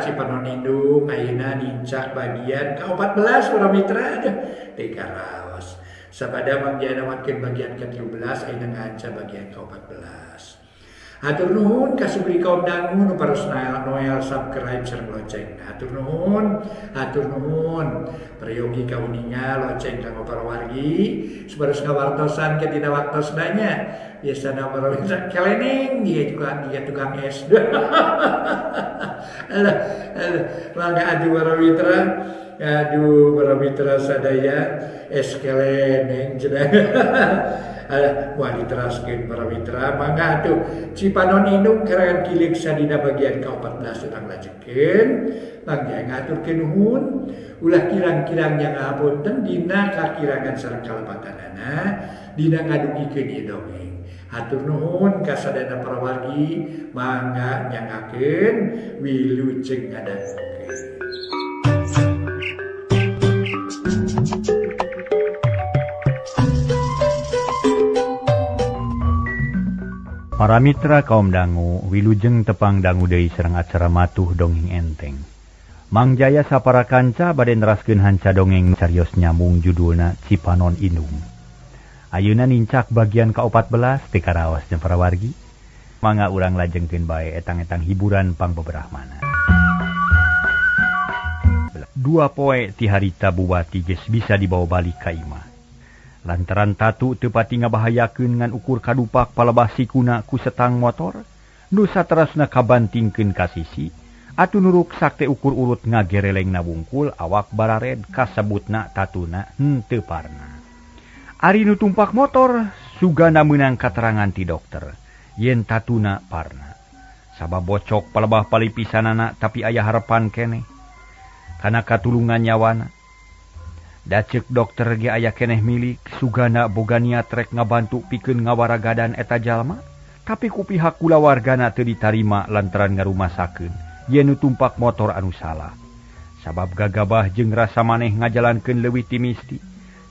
Cipanon Indung ayeuna nincak bagian ke-14 para mitra teu karaos. Sabada Mang Jaya namatkeun bagian ke-13 ayeuna ngahanca bagian ke-14. Hatur nuhun ka subri kaum dangu nu paros Noel subscribe sareng lonceng. Hatur nuhun, hatur nuhun. Peryogi kauninga lonceng kanggo para wargi supados ngawartosan ke dina waktosna nya. Biasana para mitra keleneng dia juga dia tukang es. Alah, alah, mangga atuh para mitra. Aduh para mitra sadaya es keleneng cenah. Alah, moal diteraskeun para mitra, mangga atuh Cipanon Indung karangan Ki Leuksa dina bagian ka-14 urang lajengkeun. Mangga ngaturkeun nuhun, ulah kirang-kirang nya ngahapunten dina kakirangan sareng kalepatanana dina ngadugikeun ieu dongeng. Hatur nuhun ka sadayana para wargi, mangga nyangakeun wilujeng ngadangukeun. Para mitra kaum dangu, wilujeng tepang dangu deui sareng acara matuh dongeng enteng. Mang Jaya sapara kanca bade neraskeun hanca dongeng carios nyambung judulna Cipanon Indung. Ayeuna nincak bagian ka-14 teu karaos nya para wargi. Mangga urang lajengkeun bae etang-etang hiburan pangbeberahmana. Dua poe ti harita Buwati geus bisa dibawa balik ka imah. Lantaran tatu teu pati ngabahayakeun ngan ukur kadupak palebah sikuna ku setang motor, nu saterasna kabantingkeun ka sisi, atuh nuruk sakte ukur urut ngagerelengna wungkul awak barared kasebutna tatuna henteu parna. Ari nu tumpak motor sugana meunang katerangan ti dokter yen tatuna parna. Sabab bocok palebah palipisanana tapi aya harepan keneh kana katulungan nyawana. Dacek dokter ge aya keneh milik sugana boga niat rek ngabantu pikeun ngawaragadan eta jalma, tapi ku pihak kulawargana teu ditarima lantaran ngarumasakeun yen nu tumpak motor anu salah. Sabab gagabah jeung rasa maneh ngajalankeun leuwih ti misti.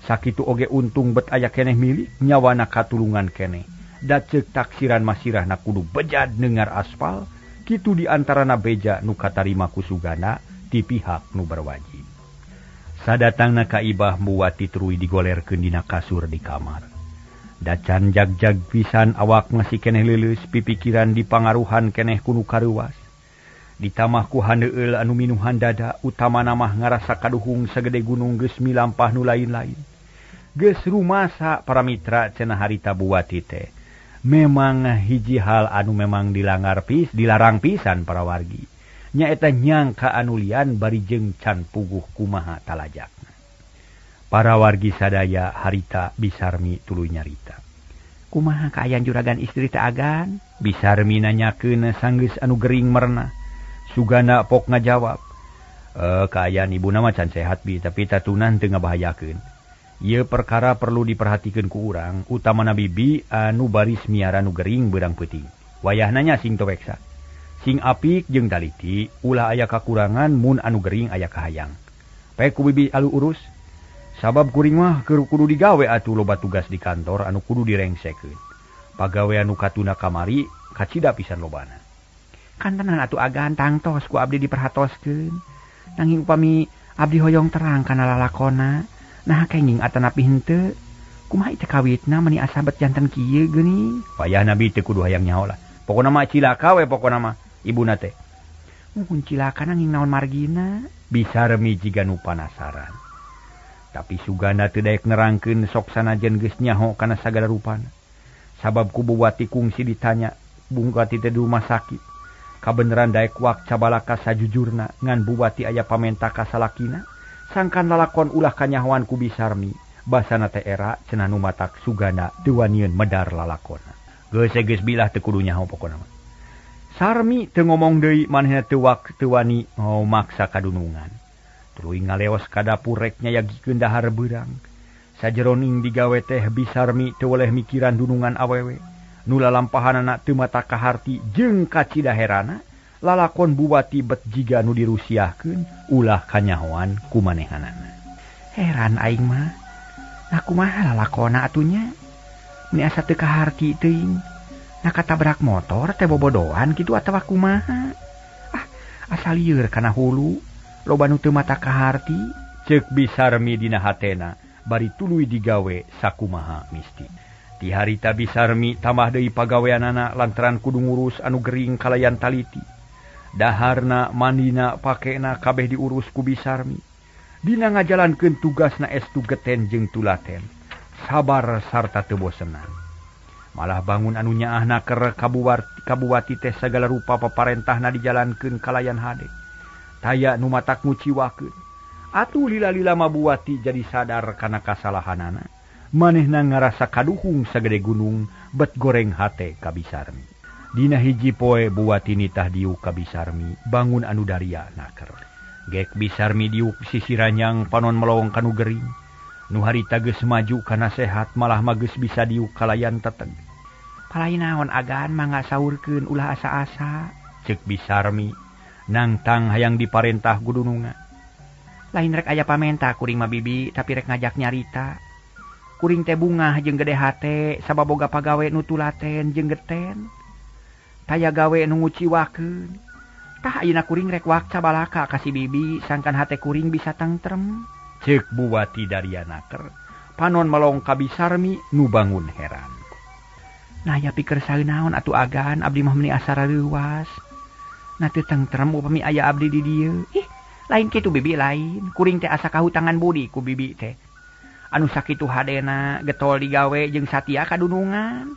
Sakitu oge untung bet aya keneh milik nyawana katulungan keneh. Dacek taksiran masirahna kudu bejad nengar aspal, kitu di antarana beja nu katarima ku sugana ti pihak nu berwajib. Sadatangna ka ibah Buwati tuluy digolerkeun dina kasur di kamar. Dacan jag-jag pisan awak masih keneh leuleus pipikiran dipangaruhan keneh ku nu kareuwas. Ditamah ku handeueul anu minuhan dada, utamana mah ngarasa kaduhung sagede gunung geus milampah nu lain-lain. Geus rumasa para mitra cenah harita Buwati teh. Memang hiji hal anu memang dilangar pis, dilarang pisan para wargi. Nyaeta nyangka anu lian bari jeung can puguh kumaha talajakna. Para wargi sadaya harita Bisarmi tuluy nyarita. Kumaha kaayaan juragan istri teh agan? Bisarmi nanyakeun sanggeus anu gering merenah. Sugana pok ngajawab, kaayaan ibuna mah can sehat bi, tapi tatunan teu ngabahayakeun. Ieu perkara perlu diperhatikeun ku urang, utamana bibi anu baris miara nu gering beurang peuting. Wayahna nya sing toweksa. Sing apik jeung taliti, ulah aya kakurangan mun anu gering aya kahayang. Pek ku bibi alu urus. Sabab kuring mah keur kudu digawe atuh loba tugas di kantor anu kudu direngsekeun. Pagawean nu katuna kamari kacida pisan lobana. Kantenan atuh agan tangtos ku abdi diperhatoskeun. Nanging upami abdi hoyong terang kana lalakona, nah kenging atanapi henteu. Kumaha ieu kawitna meuni asa bet janten kieu geuning. Payah nabi teu kudu hayang nyaho lah. Pokona mah cilaka we pokona mah. Ibuna teh muhun cilaka nanging naon margina. Bisarmi jiga nu panasaran. Tapi sugana teu daek nerangkeun sok sanajan geus nyaho kana sagala rupana. Sabab ku Buwati kungsi ditanya Buwati teh di rumah sakit. Kabeneran daek wak cabalaka sajujurna ngan Buwati aya pamenta ka salakina sangkan lalakon ulah kanyahoan ku Bisarmi. Basana teh era cenah nu matak sugana teu wanieun medar lalakona. Geus geus bilah teu kudu nyaho pokona mah. Sarmi teu ngomong deui manehna teu wak teu wani maksa kadunungan. Tuluy ngaleos ka dapur rek nyayagikeun dahar beurang. Sajeroning digawe teh Bisarmi teu weleh mikiran dunungan awewe. Nu lalampahanana teu mata kaharti jeung kacida herana, lalakon Buwati bet jiga nu dirusiahkeun ulah kanyahoan ku manehanana. Heran aing mah. Nah kumaha lalakona atunya? Meni asa teu kaharti teuing. Nah katabrak motor teh bobodohan kitu atawa kumaha? Ah, Asa lieur kana hulu, loba nu teu mata kaharti, ceuk Bisarmi dina hatena bari tuluy digawe sakumaha misti. Ti harita Bisarmi tambah deui pagaweanana lantaran kudu ngurus anu gering kalayan taliti. Daharna, mandina, pakena kabeh diurus ku Bisarmi. Dina ngajalankeun tugasna estu geten jeung tulaten, sabar sarta teu bosenan. Malah bangun anu nyaahna keur kabuwati teh sagala rupa paparentahna dijalankeun kalayan hade. Taya nu matak nguciwakeun. Atuh lila-lila mah Buwati jadi sadar kana kasalahanana. Manehna ngarasa kaduhung sagede gunung bet goreng hate ka Bisarmi. Dina hiji poe Buwati nitah diuk ka Bisarmi bangun anu daria naker. Gek Bisarmi diuk sisi ranyang panon melong kanu gering. Nu harita geus maju kana sehat malah mah geus bisa diuk kalayan teteg. Palai naon agan mangga saurkeun ulah asa-asa, ceuk Bisarmi nangtang hayang diparentah gudunungan. Lain rek aya pamenta kuring mah bibi, tapi rek ngajak nyarita. Kuring teh bungah jeung gede hate sabab boga pagawe nu tulaten jeung geten. Taya gawe nu nguciwakeun. Tah ayeuna kuring rek wakca balaka ka si bibi sangkan hate kuring bisa tengtrem. Ceuk Buwati daria naker, panon melong ka Bisarmi nu bangun heran. Nah ya pikir saeunaon atuh agan abdi mah meuni asa rareuwas. Nah teu tengtrem upami aya abdi di dieu. Ih, lain kitu bibi lain. Kuring teh asa kahutangan budi ku bibi teh. Anu sakitu hadena getol digawe jeung satia kadunungan.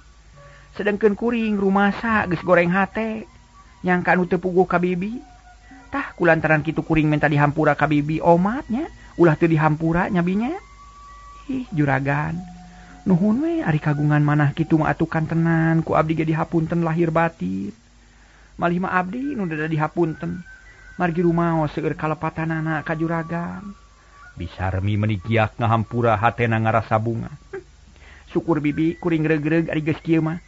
Sedengkeun kuring rumasa geus goreng hate. Nyangka anu teu puguh ka bibi. Tah kulantaran kitu kuring menta dihampura ka bibi omatnya. Ulah teu dihampura nyabinya. Ih juragan. Nuhun we ari kagungan manah kitu mah atukan tenan ku abdi ge dihapunten lahir batin. Malih mah abdi nu dada dihapunten. Margi rumaos seueur kalepatanana ka juragan. Bisarmi meuni giak ngahampura hatena ngarasa bunga. Syukur bibi kuring regreg ari geus kieu mah.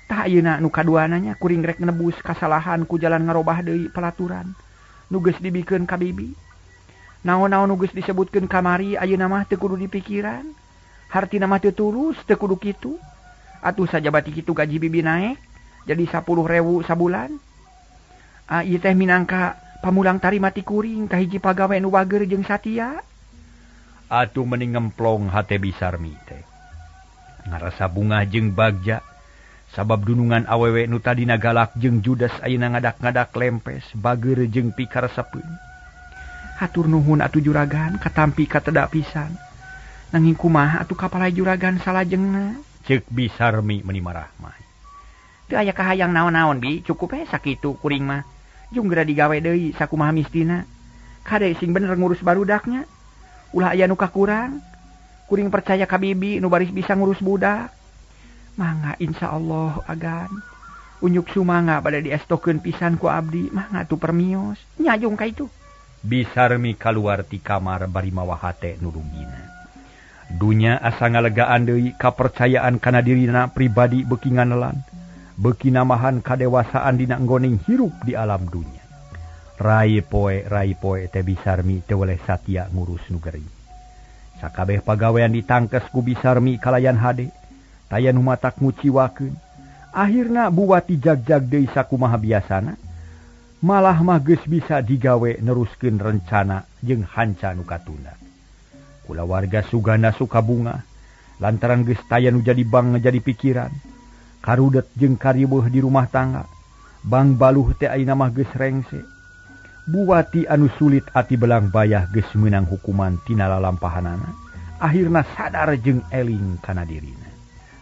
Tah ayeuna nu kaduana nya kuring rek nebus kasalahan ku jalan ngarobah deui pelaturan nu geus dibikeun ka bibi. Naon-naon nu geus disebutkeun kamari ayeuna mah teu kudu dipikiran. Hartina mah teu tulus teu kudu kitu. Atuh sajabati kitu gaji bibi naek jadi 10.000 sabulan. Ah ieu teh minangka pamulang tarima ti kuring ka hiji pagawe nu bager jeung satia. Atuh meni ngemplong hate Bisarmi teh. Ngarasa bungah jeung bagja sabab dunungan awewe nu tadina galak jeung judas ayeuna ngadak-ngadak lempes bager jeung pikaresepeun. Hatur nuhun atuh juragan katampi kateda pisan. Nanging kumaha atuh kapalai juragan salajengna? Ceuk Bisarmi meuni marah mah. Teu aya kahayang naon-naon bi, cukup we sakitu kuring mah. Jung geura digawe deui sakumaha mistina. Kade sing bener ngurus barudaknya. Ulah aya nu kakurang. Kuring percaya ka bibi nu baris bisa ngurus budak. Mangga insyaallah agan. Unyuk sumangga bade diestokeun pisan ku abdi, mangga atuh permios. Nyajung ka itu. Bisarmi kaluar ti kamar bari mawa hate nu rugina. Dunya asa ngalegaan deui kapercayaan kana dirina pribadi beuki nganelan, beuki namahan kadewasaan dina nggoning hirup di alam dunya. Rai poe teh Bisarmi teu weleh satia ngurus nu gering. Sakabeh pagawean ditangkes ku Bisarmi kalayan hade, taya nu matak nguciwakeun. Akhirna Buwati jag-jag deui sakumaha biasana, malah mah geus bisa digawe neruskeun rencana jeung hanca nu katunda. Kulawarga Suganda suka bunga lantaran geus taya nu jadi bang jadi pikiran. Karudet jeung kariweuh di rumah tangga. Bang baluh teh ayeuna mah geus rengse. Buwati anu sulit ati belang bayah geus meunang hukuman tina lalampahanana. Akhirna sadar jeung eling kana dirina.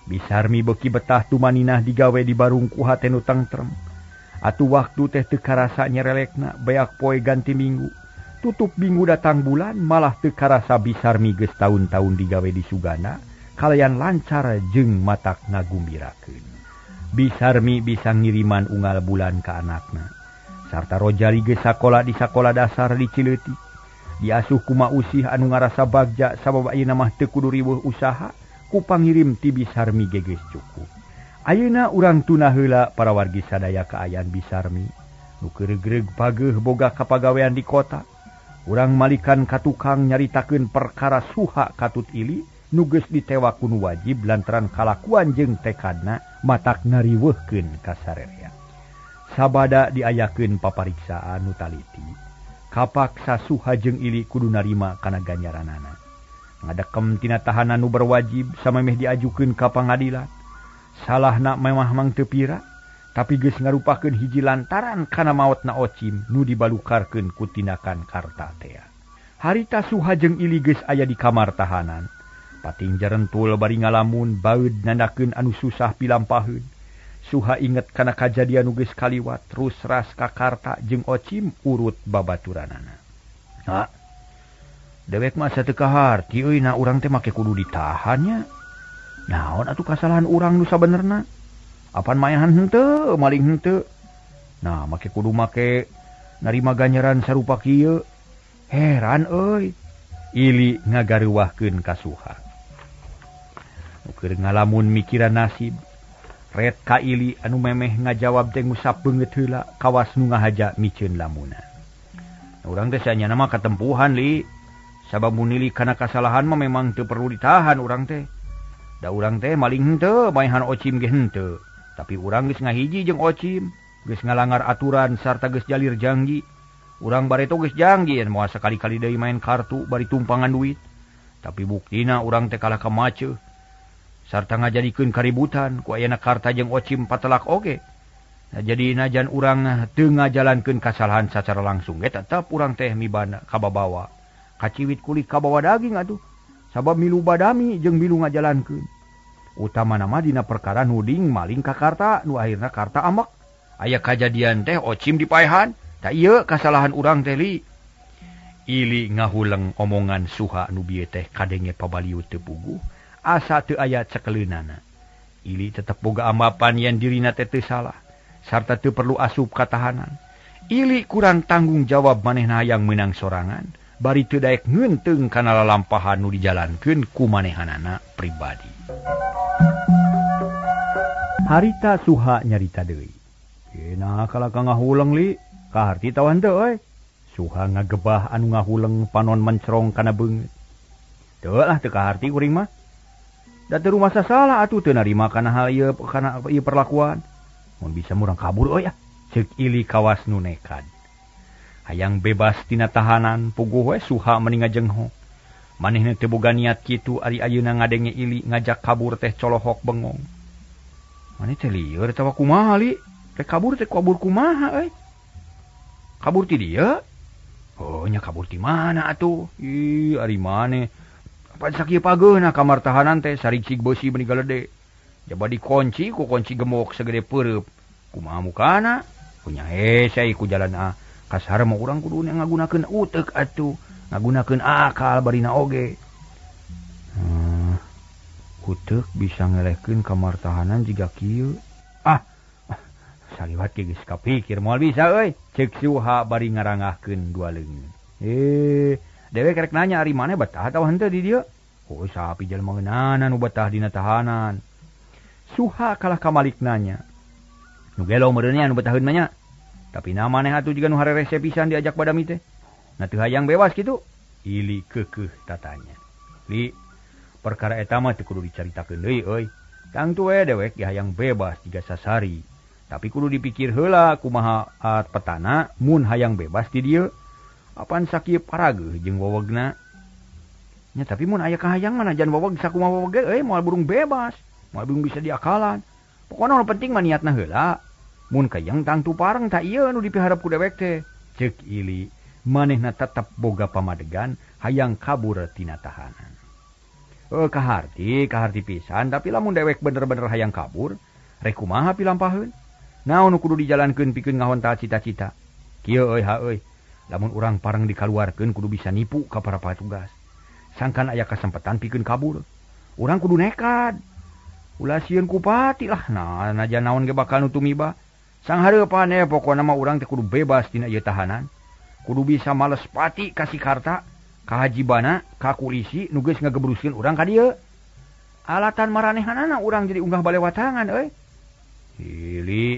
Bisarmi beuki betah tumaninah digawe di barung ku hate nu tengtrem. Atuh waktu teh teu karasa nyerelekna beak poe ganti minggu. Tutup minggu datang bulan malah teu karasa Bisarmi geus taun-taun digawe di Suganda kalayan lancar jeung matak ngagumbirakeun. Bisarmi bisa ngiriman unggal bulan ka anakna. Sarta Rojali geus sakola di sakola dasar di Cileutik. Diasuh kuma usih anu ngarasa bagja sabab ayeuna mah teu kudu riweuh usaha ku pangirim ti Bisarmi ge geus cukup. Ayeuna urang tuna heula para wargi sadaya kaayaan Bisarmi nu keureug-reug pageuh boga kapagawean di kota. Urang malikan ka tukang nyaritakeun perkara Suha katut ili nu geus ditewak ku nu wajib lantaran kalakuan jeung tekadna matak ngariweuhkeun ka sarerea. Sabada diayakeun papariksaan nu taliti. Kapaksa Suha jeung Ili kudu narima kana ganjaranana. Ngadekem tina tahanan nu berwajib samemeh diajukeun ka pangadilan. Salahna memah mang teu pira, tapi geus ngarupakeun hiji lantaran kana maotna Ocim nu dibalukarkeun ku tindakan Karta tea. Harita Suha jeung Ili geus aya di kamar tahanan. Pating jarentul bari ngalamun baeud nandakeun anu susah pilampaheun. Suha inget kana kajadian nu geus kaliwat terus ras ka Karta jeung Ocim urut babaturanana. Ha. Dewek mah asa teu kaharti euy na urang teh make kudu ditahannya. Naon atuh kasalahan urang nu sabenerna? Apan mayahan henteu, maling henteu. Nah, make kudu make narima ganjaran sarupa kieu. Heran euy. Ili ngagareuwahkeun ka Suha. Nu keur ngalamun mikiran nasib, ret ka Ili anu memeh ngajawab teh ngusap beungeut heula kawas nu ngahaja miceun lamunan. Nah, urang teh saenyana mah katempuhan li. Sabab mun nili kana kasalahan mah memang teu perlu ditahan urang teh. Da urang teh maling henteu, maehan Ocim ge henteu. Tapi urang geus ngahiji jeung Ocim, geus ngalangar aturan sarta geus jalir jangji. Urang bareto geus jangji moal sakali-kali deui main kartu bari tumpangan duit. Tapi buktina urang teh kalah ka maceuh sarta ngajadikeun kaributan ku ayana Karta jeung Ocim patelak oge. Nah, jadi najan urang teu ngajalankeun kasalahan sacara langsung ge tetep urang teh mibana kababawa. Kaciwit kulit kabawa daging atuh. Sabab milu badami jeung milu ngajalankeun. Utamana mah dina perkara nuding maling ka Karta nu akhirna Karta ambek. Aya kajadian teh Ocim dipaehan. Ta ieu kasalahan urang teh li. Ili ngahuleng omongan Suha nu bieu teh kadenge pabaliut teu puguh, asa teu aya cekeleunana. Ili tetep boga ambapan yen dirina teh teu salah sarta teu perlu asup ka tahanan. Ili kurang tanggung jawab manehna hayang meunang sorangan, bari teu daek ngeunteung kana lalampahan nu dijalankeun ku manehanana pribadi. Harita Suha nyarita deui. Nah kalah ka ngahuleng li, kaharti tawa henteu euy. Suha ngagebah anu ngahuleng panon mencerong kana beungeut. Teu lah teu kaharti kuring mah. Da teu rumasa salah atuh teu narima kana hal ieu kana ieu perlakuan. Mun bisa murang kabur euy ah. Ceuk Ili kawas nu nekad. Hayang bebas tina tahanan puguh we Suha meni ngajengho. Manehna teu boga niat kitu ari ayeuna ngadenge Ili ngajak kabur teh colohok bengong. Maneh teh lieur tawa kumaha li? Rek kabur teh kabur kumaha euy? Kabur ti dieu? Oh nya kabur ti mana atuh? Ih ari maneh. Pan sakieu pageuna kamar tahanan teh saricig beusi meni galede. Jaba dikunci ku kunci gemok segede peureub. Kumaha mukana? Punya hese ku jalan ah. Kasar mah urang kudu ngagunakeun uteuk atuh, ngagunakeun akal barina oge. Uteuk bisa ngelehkeun kamar tahanan jiga kieu. Ah, saliwat ge geus kapikir moal bisa euy. Ceuk Suha bari ngarangahkeun dua leungeun. Dewek rek nanya ari maneh betah atawa henteu di dieu? Oh, sapi jelema ngeunana nu betah dina tahanan. Suha kalah kamalik nanya. Nu gelo meureun nya nu betaheun mah nya. Tapi na maneh atuh jiga nu harerese pisan diajak badami teh. Na teu hayang bebas kitu. Ili keukeuh tatanya. Li, perkara eta mah teu kudu dicaritakeun deui euy. Tangtu we dewek ge hayang bebas jiga sasari. Tapi kudu dipikir heula kumaha petana mun hayang bebas di dieu. Apan sakieu parageuh jeung wewegna. Nya tapi mun aya kahayang mah najan weweg sakumaha weweg ge euy moal burung bebas, moal burung bisa diakalan. Pokona nu penting mah niatna heula. Mun kayang tangtu pareng tak ieu nu dipiharep ku dewek teh. Ceuk Ili manehna tetep boga pamadegan hayang kabur tina tahanan. Kaharti pisan tapi lamun dewek bener-bener hayang kabur, rek kumaha pilampaheun? Naon nu kudu dijalankeun pikeun ngahontal cita-cita? Kieu euy ha euy, lamun urang pareng dikaluarkeun kudu bisa nipu ka para patugas. Sangkan aya kasempatan pikeun kabur. Urang kudu nekad. Ulah sieun ku pati lah, nah najan naon ge bakal nu tumiba. Sang hareupan pokona mah urang teh kudu bebas tina ieu tahanan. Kudu bisa males pati ka si Karta, ka Hajibana, ka kulisi nu geus ngagebruskeun urang ka dieu. Alatan maranehanana urang jadi unggah balewatangan euy. Ili,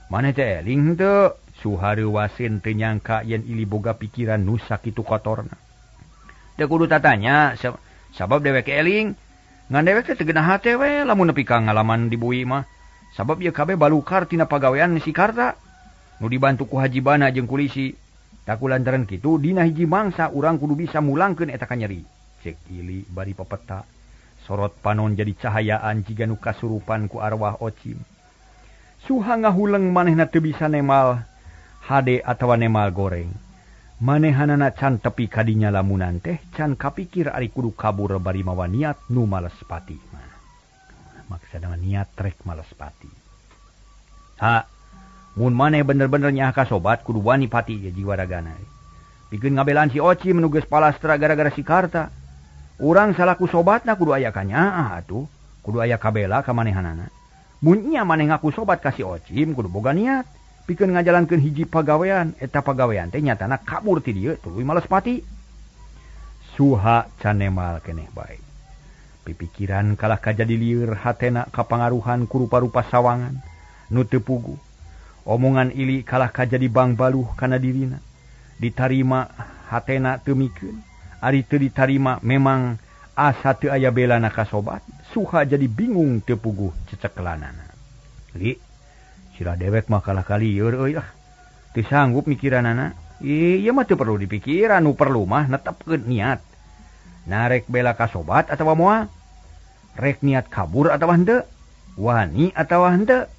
maneh teh eling henteu? Suha reuwaseun teu nyangka yen Ili boga pikiran nu sakitu kotorna. Teu kudu tatanya sabab dewek eling. Ngan dewek teh teu geunah hate we lamun nepi ka ngalaman dibui mah. Sabab ieu kabeh balukar tina pagawean si Karta. Nu dibantu ku Haji Bana jeung kulisi. Taku lantaran kitu dina hiji mangsa urang kudu bisa mulangkeun eta kanyeri. Cek Ili bari pepeta. Sorot panon jadi cahayaan jiga nu kasurupan ku arwah Ocim. Suha ngahuleng manehna teu bisa nemal hade atawa nemal goreng. Manehanana can tepi kadinya lamunan teh can kapikir ari kudu kabur bari mawa niat nu males pati. Maksudna niat rek males pati. Ha, mun maneh bener-bener nyaah ka sobat kudu wani pati ye jiwa ragana. Pikeun ngabelaan si Ocim nu geus palastra gara-gara si Karta. Urang salaku sobatna kudu aya kanyaah atuh, kudu aya kabela ka manehanana. Mun nya maneh ngaku sobat ka si Ocim kudu boga niat pikeun ngajalankeun hiji pagawean, eta pagawean teh nyatana kabur ti dieu tuluy males pati. Suha canemal keneh bae. Pipikiran kalah kajadi lieur hatena kapangaruhan ku rupa-rupa sawangan nu teu puguh. Omongan Ili kalah kajadi bangbaluh kana dirina. Ditarima hatena teu mikeun. Ari teu ditarima memang asa teu aya belana ka sobat. Suha jadi bingung teu puguh cecekelanana. Li, sirah dewek mah kalah kalieur euy lah. Teu sanggup mikiranana. Ieu mah teu perlu dipikiran, nu perlu mah netepkeun niat. Narek bela ka sobat atawa moal? Rek niat kabur atawa henteu? Wani atawa henteu?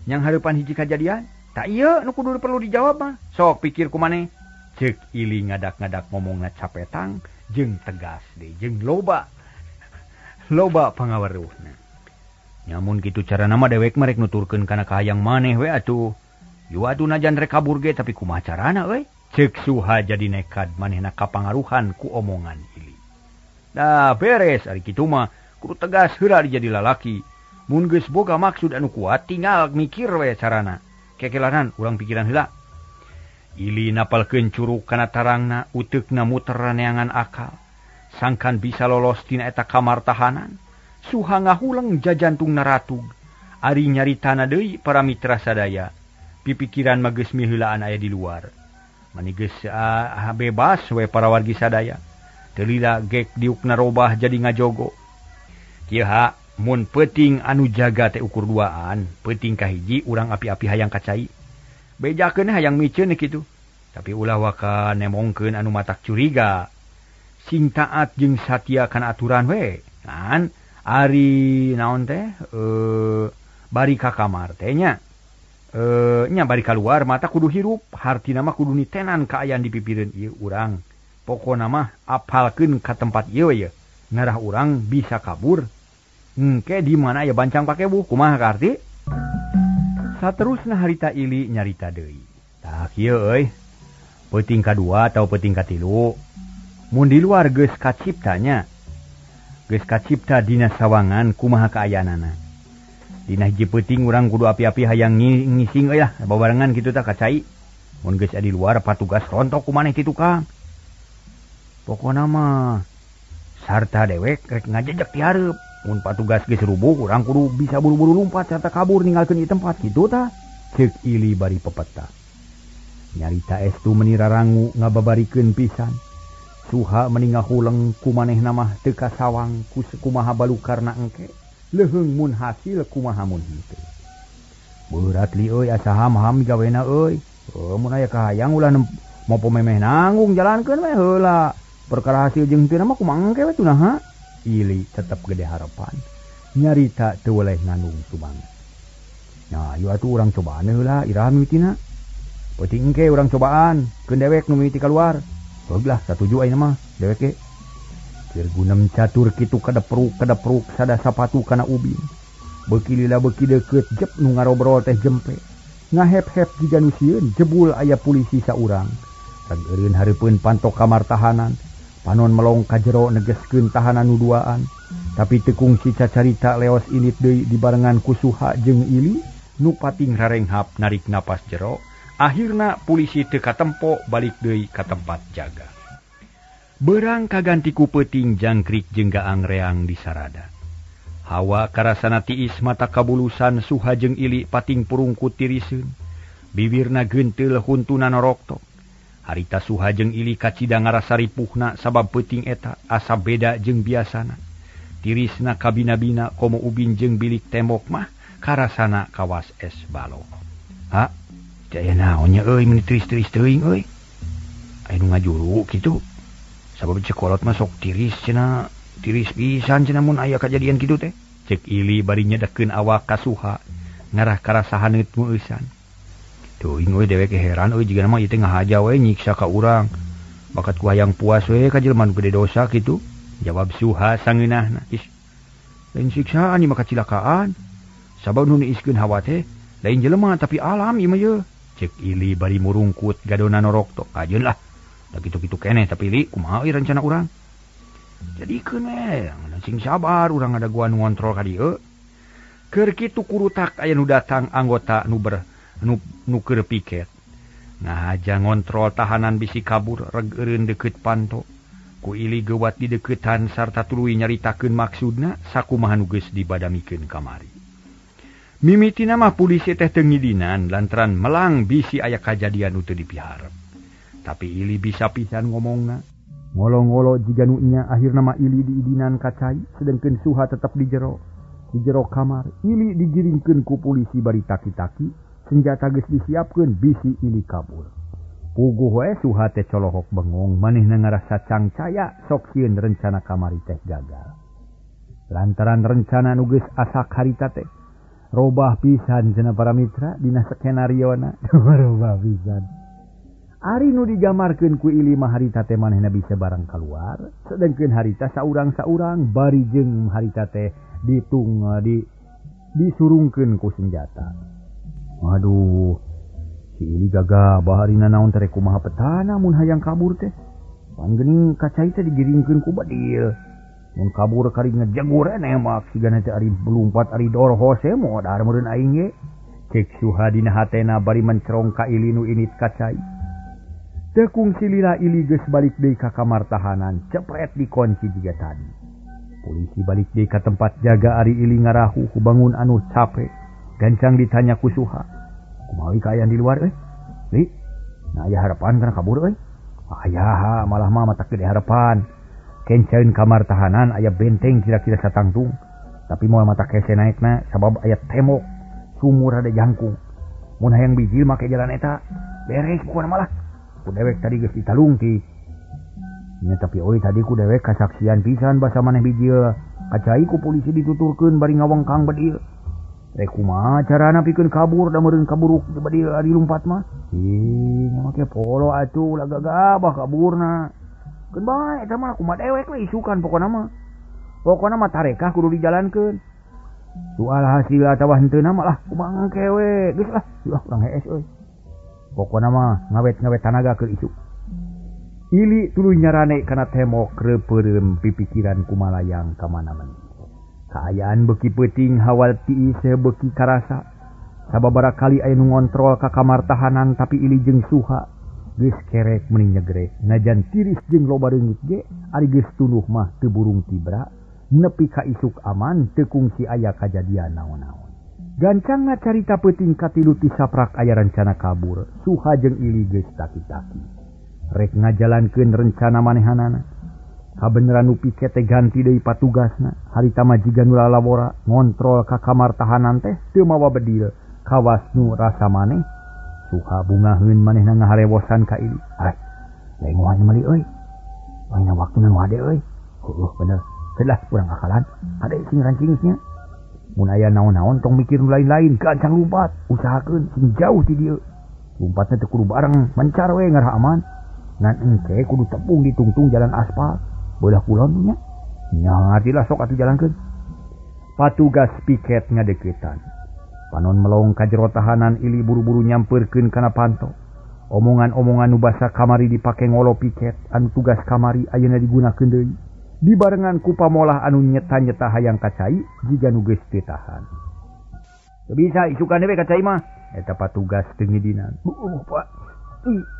Yang hareupan hiji kajadian? Tak ieu nu kudu perlu dijawab mah. Sok pikir ku maneh. Ceuk Ili ngadak-ngadak ngomongna capetang jeung tegas deui jeung loba. Loba pangaweruhna. Nyamun kitu carana mah dewek mah rek nuturkeun kana kahayang maneh we atuh. Yu atuh najan rek kabur ge tapi kumaha carana euy? Ceuk Suha jadi nekad manehna kapangaruhan ku omongan Ili. Dah beres ari kitu mah kudu tegas heula jadi lalaki. Mun geus boga maksud anu kuat tinggal mikir we carana. Kekelanan urang pikiran heula. Ili napalkeun curug kana tarangna, uteukna muter neangan akal. Sangkan bisa lolos tina eta kamar tahanan. Suha ngahuleng jajantungna ratug. Ari nyaritana deui para mitra sadaya. Pipikiran mah geus miheulaan aya di luar. Mani geus bebas we para wargi sadaya. Teu lila gek diukna robah jadi ngajogo. Kieu ha, mun peuting anu jaga teh ukur duaan, peuting kahiji urang api-api hayang kacai. Bejakeun hayang miceun kitu. Tapi ulah waka nemongkeun anu matak curiga. Sing taat jeung satia kana aturan we. Kan ari naon teh bari ka kamar teh nya. Nya bari kaluar mata kudu hirup, hartina mah kudu nitenan kaayaan di pipireun ieu urang. Pokona mah apalkeun ka tempat ieu ye. Ngarah urang bisa kabur. Engke di mana aya bancang pakebuh kumaha karti? Saterusna harita Ili nyarita deui. Tah kieu euy. Peuting kadua atau peuting katilu. Mun di luar geus kaciptanya. Geus kacipta dina sawangan kumaha kaayaanana. Dina hiji peuting urang kudu api-api hayang ngising euy lah babarengan kitu tah kacai. Mun geus di luar patugas rontok ku maneh ti tukang. Pokona mah sarta dewek rek ngajejek ti hareup. Mun patugas geus rubuh urang kudu bisa buru-buru lumpat sarta kabur ninggalkeun ieu tempat kitu tah. Ceuk Ili bari pepeta. Nyarita estu meni rarangu ngababarikeun pisan. Suha meni ngahuleng ku manehna mah teu kasawang ku sekumaha balukarna engke. Leuheung mun hasil kumaha mun henteu. Beurat li euy asa ham-ham gawena euy. Mun aya kahayang ulah mopo memeh nanggung jalankeun we heula. Perkara hasil jeung teu mah kumaha engke we tunaha. Ili tetep gede harapan. Nyarita teu weleh ngandung sumangat. Nah, ieu atuh urang cobaan heula iraha mimitina. Peuting engke urang cobaan, keun dewek nu mimiti kaluar. Heug lah satuju ayeuna mah dewek ge. Keur gunem catur kitu kadepruk-kadepruk sada sapatu kana ubin. Beuki lila beuki deukeut jep nu ngarobrol teh jempe. Ngahep-hep jiga nu sieun jebul aya polisi saurang. Rag eureun hareupeun pantok kamar tahanan. Panon melong ka jero negeskeun tahanan nu duaan. Tapi teu kungsi cacarita leos init deui dibarengan ku Suha jeung Ili nu pating rarenghap narik napas jero. Akhirna polisi teu katempo balik deui ka tempat jaga. Berang kaganti ku peuting jangkrik jeung gaang reang di sarada. Hawa karasana tiis mata kabulusan Suha jeung Ili pating purungkut tiriseun. Bibirna geunteul huntuna noroktok. Harita Suha jeung Ili kacida ngarasa ripuhna sabab peuting eta asa beda jeung biasana. Tirisna kabina-bina komo ubin jeung bilik tembok mah karasana kawas es balok. Ha, Teu aya naon nya euy mun tiris-tiris teuing euy. Aya nu ngajuru kitu. Sabab cekolot mah sok tiris cenah, tiris pisan cenah mun aya kajadian kitu teh. Cek Ili bari nyedekeun awak ka Suha ngarah karasa haneut meueusan. Teuing euy dewek heran euy jigana mah ieu teh ngahaja we nyiksa ka urang. Bakat ku hayang puas we ka jelema nu gede dosa kitu. Jawab Suha sangeunahna. Ih, lain siksaan ieu mah kacilakaan. Sabab nu niiskeun hawa teh lain jelema tapi alam ieu mah ye. Cek Ili bari murungkut gadona norokto. Kajeun lah. Da kitu-kitu keneh tapi Li kumaha euy rencana urang. Jadikeun we, sing sabar urang ada gua nu ngontrol ka dieu. Keur kitu kurutak aya nu datang anggota nu ber nu keur piket. Ngahaja ngontrol tahanan bisi kabur reg eureun deukeut panto. Ku Ili geuwat di deuketan sarta tuluy nyaritakeun maksudna sakumaha nu geus dibadamikeun kamari. Mimitina mah polisi teh teu ngidinan lantaran melang bisi aya kajadian nu teu dipiharep. Tapi Ili bisa pisan ngomongna. Ngolo-ngolo jiga nu nya akhirna mah Ili diidinan ka cai sedengkeun Suha tetep di jero. Di jero kamar Ili digiringkeun ku polisi bari taki-taki, senjata geus disiapkeun bisi Ili kabur. Puguh we Suha teh colohok bengong manehna ngarasa cangcaya sok sieun rencana kamari teh gagal. Lantaran rencana nu geus asak harita teh robah pisan cenah para mitra dina skenariona. Robah pisan. Ari nu digamarkeun ku Ili mah harita teh manehna bisa barang kaluar, sedengkeun harita saurang-saurang bari jeung harita teh ditung disurungkeun ku senjata. Aduh, si Ili gagabah harina naon teh kumaha petana mun hayang kabur teh. Pan geuning ka cai teh digiringkeun ku badil. Mun kabur kari ngejegur nembak sigana teh ari belumpat ari dorhos modar meureun aing ge. Cek Suha dina hatena bari mencerong ka Ili nu init ka cai. Teu kungsi lila Ili geus balik deui ka kamar tahanan, cepret dikunci jiga tadi. Polisi balik deui ka tempat jaga ari Ili ngarahu ku bangun anu capek. Gancang ditanya ku Suha. Kumaha kaayaan di luar euy? Li, nah aya harapan kana kabur euy. Aya malah mah matak gede harapan. Kencaeun kamar tahanan aya benteng kira-kira satangtung. Tapi moal mata kese naekna sabab aya tembok sumur ada jangkung. Mun hayang bijil make jalan eta beres pokona malah. Ku dewek tadi geus ditalungtik. Nya tapi euy tadi ku dewek kasaksian pisan basa maneh bijil. Kacai ku polisi dituturkeun bari ngawengkang bedil. Rek kumaha carana pikeun kabur da meureun kaburuk bedil ari lumpat mah. Ih, nya make polo atuh ulah gagabah kaburna. Keun bae eta mah kumaha dewek we isukan pokona mah. Pokona mah tarekah kudu dijalankeun. Soal hasil atawa henteu mah lah kumaha engke we. Geus lah, ulah urang hees euy. Pokona mah ngawet-ngawet tanaga keur isuk. Ili tuluy nyarane kana tembok reupeurem pipikiran kumalayang ka mana-mana. Kaayaan beuki peuting hawal tiis beuki karasa. Sababaraha kali aya nu ngontrol ka kamar tahanan tapi Ili jeung Suha geus kerek meuni nyegrek. Najan tiris jeung loba reungit ge ari geus tunduh mah teu burung tibra nepi ka isuk aman teu kungsi aya kajadian naon-naon. Gancangna carita peuting katilu ti saprak aya rencana kabur. Suha jeung Ili geus taki-taki. Rek ngajalankeun rencana manehanana. Kabeneran nu piket teh ganti deui patugasna. Harita mah jiga nu lalawora ngontrol ka kamar tahanan teh teu mawa bedil. Kawas nu rasa maneh. Suha bungaheun manehna ngaharewosan ka Ili. Ah, lain moal meuli euy. Ayeuna waktuna nu hade euy. Heueuh bener. Keun lah urang akalan. Hade sing rancing nya. Mun aya naon-naon tong mikir nu lain-lain, gancang lumpat, usahakeun sing jauh ti dieu. Lumpatna teu kudu bareng, mencar we ngarah aman. Ngan engke kudu tepung ditungtung jalan aspal, beulah kulon nya. Nya hatilah sok atuh jalankeun. Patugas piket ngadeukeutan. Panon melong ka jero tahanan Ili buru-buru nyampeurkeun kana panto. Omongan-omongan nu basa kamari dipake ngolo piket anu tugas kamari ayeuna digunakeun deui. Dibarengan ku pamolah anu nyeta-nyeta hayang kacai jiga nu geus teu tahan. Teu bisa isukan we kacai mah. Eta patugas teu ngidinan. Pak.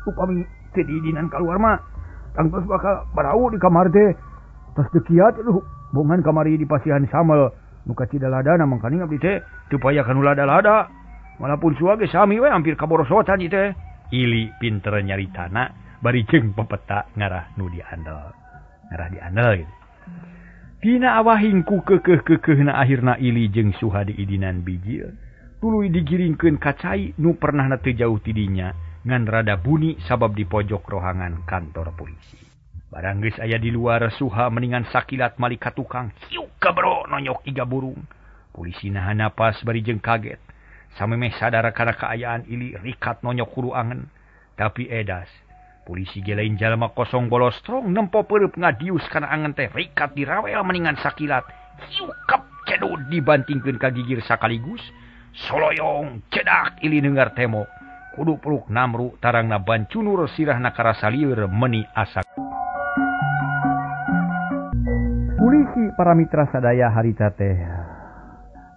Upami teu diidinan kaluar mah tangtos bakal barau di kamar teh. Tos teu kiat aduh, bongan kamari di pasihan samel nu kacidaladana mangkaning abdi teh teu paya kanu lada-lada. Malapun suah ge sami we hampir kaborosotan ieu teh. Ili pinter nyaritana bari jeung pepeta ngarah nu diandel. Ngarah diandel gitu. Dina awahing ku kekeh-kekehna akhirna Ili jeung Suha diidinan bijil. Tuluy digiringkeun ka cai nu pernahna teu jauh ti dinya ngan rada buni sabab di pojok rohangan kantor polisi. Barang geus aya di luar Suha meningan sakilat malik ka tukang. Hiuk kabro nonyok iga burung. Polisi nahan napas bari jeung kaget. Samemeh sadar kana kaayaan Ili rikat nonyok hulu angen. Tapi edas. Polisi ge lain jalma kosong bolostrong nempo peureub ngadius kana angen teh rikat dirawel meningan sakilat. Hiukap cedud dibantingkeun ka gigir sakaligus. Soloyong cedak Ili neungar temok. Kudu peluk namru tarangna bancunur sirahna karasa lieur meni asak. Polisi para mitra sadaya harita teh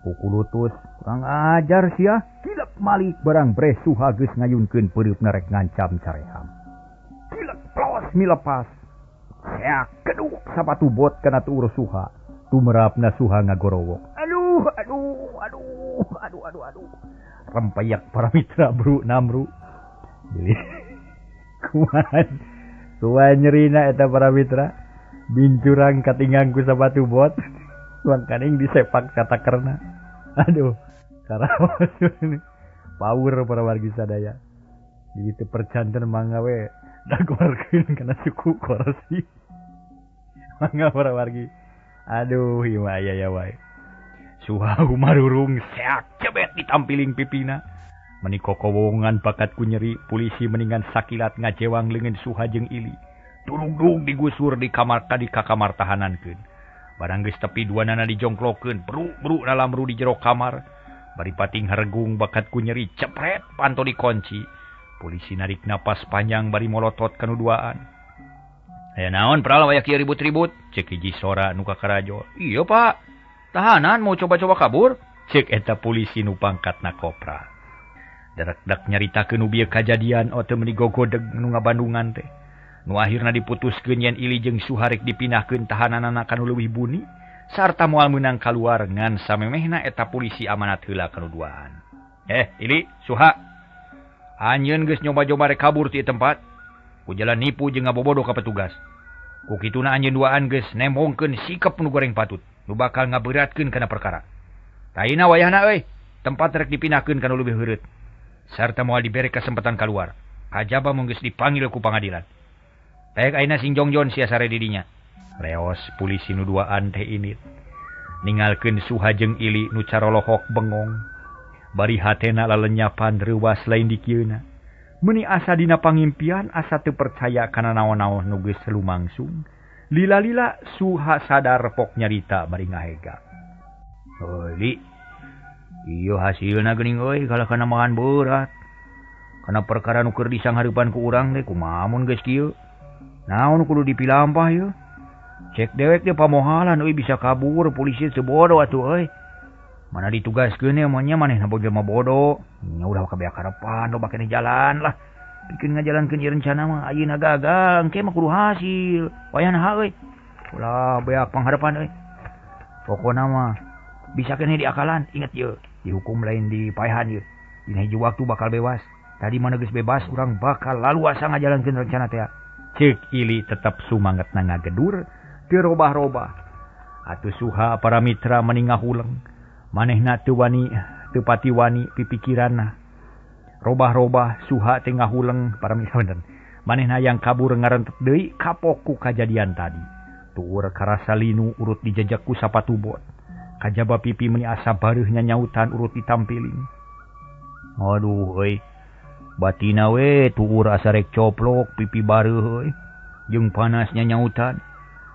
kukulutus kurang ajar sia kilep malik barang breh Suha geus ngayunkeun peureupna rek ngancam careham. Kilep plos milepas. Seak keduk sapatu bot kana tuur Suha. Tumerapna Suha ngagorowok. Aduh aduh aduh aduh aduh aduh. Rempayak para mitra bru namru. Jadi kumaha kumaha nyerina eta para mitra. Bincurang katinggang ku sapatu bot. Mangkaning disepak katakerna. Aduh, karaos power para wargi sadaya. Jadi teu percanten mangga we dagoarkeun kana suku korsi. Mangga para wargi. Aduh, ieu mah aya ya wae. Suha marurung seak cebet ditampiling pipina. Meni kokowongan bakat ku nyeri, polisi meningan sakilat ngajewang leungeun Suha jeung Ili. Turugdug digusur di kamar tadi ka kamar tahanankeun. Barang geus tepi duanana dijongklokeun, bru-bru nalamru di jero kamar. Bari pating haregung bakat ku nyeri cepret panto dikunci. Polisi narik napas panjang bari molotot kanu duaan. Aya naon pral waya kieu ribut-ribut? Cek hiji sora nu kakarajo. Iya Pak, tahanan mau coba-coba kabur? Cek eta polisi nu pangkatna kopra. Darak-dak nyaritakeun nu bieu kajadian ote meuni gogodeg nu ngabandungan teh. Nu akhirna diputuskeun yen Ili jeung Suha rek dipindahkeun tahananana ka nu leuwih buni sarta moal meunang kaluar ngan samemehna eta polisi amanat heula ka nu duaan. Ili, Suha. Anjeun geus nyoba-nyoba rek kabur ti tempat. Ku jalan nipu jeung ngabobodo ka petugas. Ku kituna anjeun duaan geus nembongkeun sikap nu goreng patut, nu bakal ngaberatkeun kana perkara. Taina wayahna euy, tempat rek dipindahkeun ka nu leuwih heureut. Sarta moal dibere kesempatan kaluar. Kajaba mun geus dipanggil ku pangadilan. Taek ayeuna sing jongjon sia sare di dinya. Leos polisi nu duaan teh init. Ningalkeun Suha jeung Ili nu carolohok bengong. Bari hatena lalenyapan reuwas lain dikieuna. Meuni asa dina pangimpian asa teu percaya kana naon-naon nu geus lumangsung. Lila-lila Suha sadar pok nyarita bari ngahega. Heuh Li, ieu hasilna geuning euy kalah kana makan berat. Kana perkara nu keur disanghareupan ku urang teh kumaha mun geus kieu. Naon kudu dipilampah yeuh. Cek dewek teh pamohalan euy bisa kabur polisi teu bodoh atuh euy. Mana ditugaskeun ye mah nya manehna jelema bodoh. Nya ulah kabeh karepan loba keneh jalan lah. Pikeun ngajalankeun ieu rencana mah ayeuna gagal engke mah kudu hasil. Wayahna ha euy. Ulah beak pangharepan euy. Pokona mah bisa keneh diakalan, inget yeuh, dihukum lain dipaehan yeuh. Dina hiji waktu bakal bebas. Tadi mana geus bebas urang bakal laluasa ngajalankeun rencana teh. Cek Ili tetap sumangetna ngagedur teu robah-robah. Atuh Suha para mitra meni ngahuleng. Manehna teu wani teu pati wani pipikiranna. Robah-robah Suha teh ngahuleng para mitra bener. Manehna yang kabur ngarentet deui kapok ku kajadian tadi. Tuur karasa linu urut dijejak ku sapatu bot. Kajaba pipi meni asa bareuh nyanyautan urut ditampiling. Aduh euy. Batina we tuur asa rek coplok pipi bareuh euy. Jeung panasnya nyautan.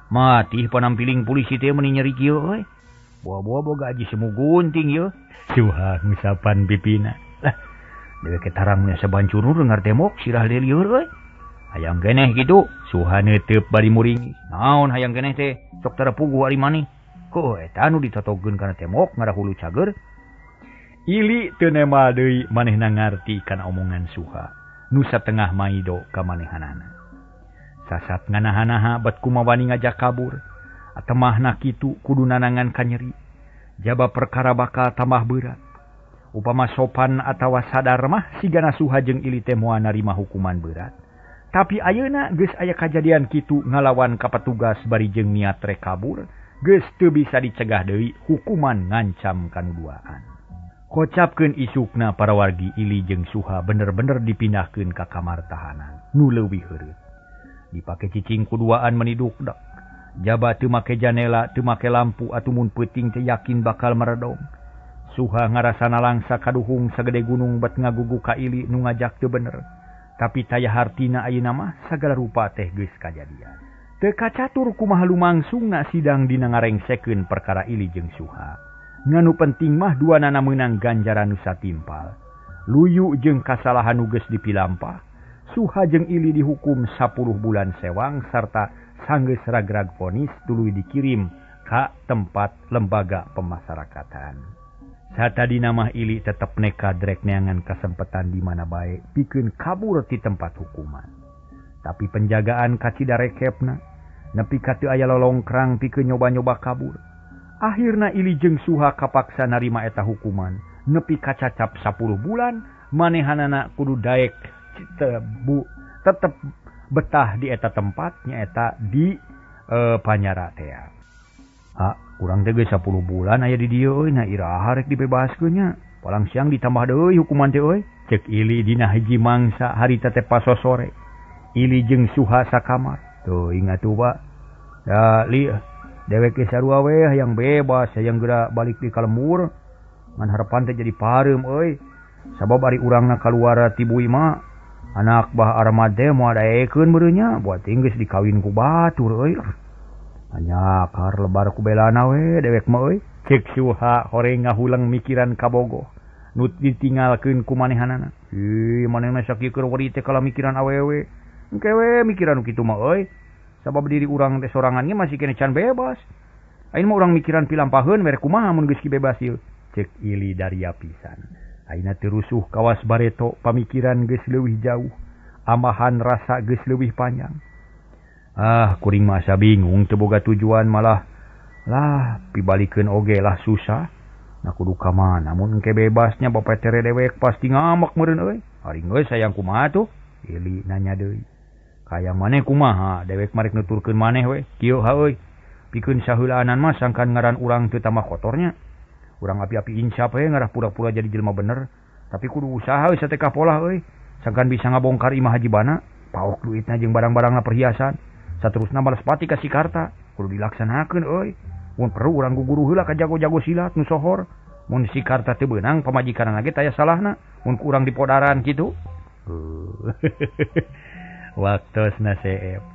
Matih panampiling polisi teh meuni nyeri kieu euy. Boa-boa boga aji semu gunting yeuh. Suha ngusapan pipina. Lah, dewek tarang nya sabancurur dengar temok sirah lieur euy. Hayang keneh kitu. Suha neuteup bari muringis. Naon hayang keneh teh? Sok tara puguh ari maneh. Heuh eta nu ditotogeun kana temok ngarahulu cager. Ili teu nemal deui manehna ngarti kana omongan Suha. Nu satengah maido ka manehanana. Sasat nganaha-naha bat kumaha wani ngajak kabur. Atemahna kitu kudu nanangan kanyeri. Jaba perkara bakal tambah berat. Upama sopan atawa sadar mah sigana Suha jeung Ili teh moal narima hukuman berat. Tapi ayeuna geus aya kajadian kitu ngalawan ka petugas bari jeung niat rek kabur, geus teu bisa dicegah deui hukuman ngancam kanu duaan. Kocapkeun isukna para wargi Ili jeung Suha bener-bener dipindahkeun ka kamar tahanan nu leuwih heureut. Dipake cicing kuduaan menidukdak. Jaba teu make janela, teu make lampu atuh mun peuting teh yakin bakal meredong. Suha ngarasana langsa kaduhung sagede gunung bet ngagugu ka Ili nu ngajak teu bener. Tapi taya hartina ayeuna mah sagala rupa teh geus kajadian. Teu kacatur kumaha lumangsungna sidang dina ngarengsekeun perkara Ili jeung Suha. Nganu penting mah duanana meunang ganjaran nu satimpal. Luyu jeung kasalahan nu geus dipilampah. Suha jeung Ili dihukum 10 bulan sewang sarta sanggeus ragrag vonis tuluy dikirim ka tempat lembaga pemasarakatan. Satadina mah Ili tetep nekad rek neangan kasempetan di mana bae pikeun kabur ti tempat hukuman. Tapi penjagaan kacida rekepna nepi ka teu aya lolongkrang pikeun nyoba-nyoba kabur. Akhirna Ili jeung Suha kapaksa narima eta hukuman nepi kacacap 10 bulan manehanana kudu daek tetep betah di eta tempat nyaeta di panyara tea. Ah, urang teh geus 10 bulan aya di dieu euy, na iraha rek dibebaskeun nya. Palang siang ditambah deui hukuman teh euy. Cek Ili dina hiji mangsa harita teh pasosore. Ili jeung Suha sakamar. Tuh ingat tuh Pak. Da li dewek ge sarua we hayang bebas, hayang geura balik di ka lembur. Ngan harapan teh jadi pareum euy. Sabab ari urangna kaluar ti bui mah anak Bah Armad teh moal daekeun meureun nya, buat geus dikawin ku batur euy. Hanya kar lebar ku belana we dewek mah euy. Cek Suha horeng ngahuleng mikiran kabogoh nu ditinggalkeun ku manehanana. Ih, manehna sakieu keur weri teh kala mikiran awewe. Engke we mikiran nu kitu mah euy. Sabab diri urang teh sorangan ge masih keneh can bebas. Ayeuna mah urang mikiran pilampaheun mere kumaha mun geus bebas ieu. Cek Ili daria pisan. Ayeuna teu rusuh kawas bareto pamikiran geus leuwih jauh, amahan rasa geus leuwih panjang. Ah, kuring mah asa bingung teu boga tujuan malah lah pibalikeun oge lah susah. Nah kudu ka mana mun engke bebasnya bapak tere dewek pasti ngamek meureun euy. Ari geus sayang kumaha tuh? Ili nanya deui. Kaya maneh kumaha dewek marek nuturkeun maneh we. Kieu ha euy. Pikeun saheulaanan mah sangkan ngaran urang teu tambah kotornya. Urang api-api insap we ngarah pura-pura jadi jelema bener, tapi kudu usaha we sateka polah euy. Sangkan bisa ngabongkar imah Haji Bana, paok duitna jeung barang-barangna perhiasan. Saterusna balas pati ka si Karta, kudu dilaksanakeun euy. Mun perlu urang guguru heula ka jago-jago silat nu sohor. Mun si Karta teu beunang pamajikanna ge taya salahna, mun ku urang dipodaran kitu. Waktosna seep.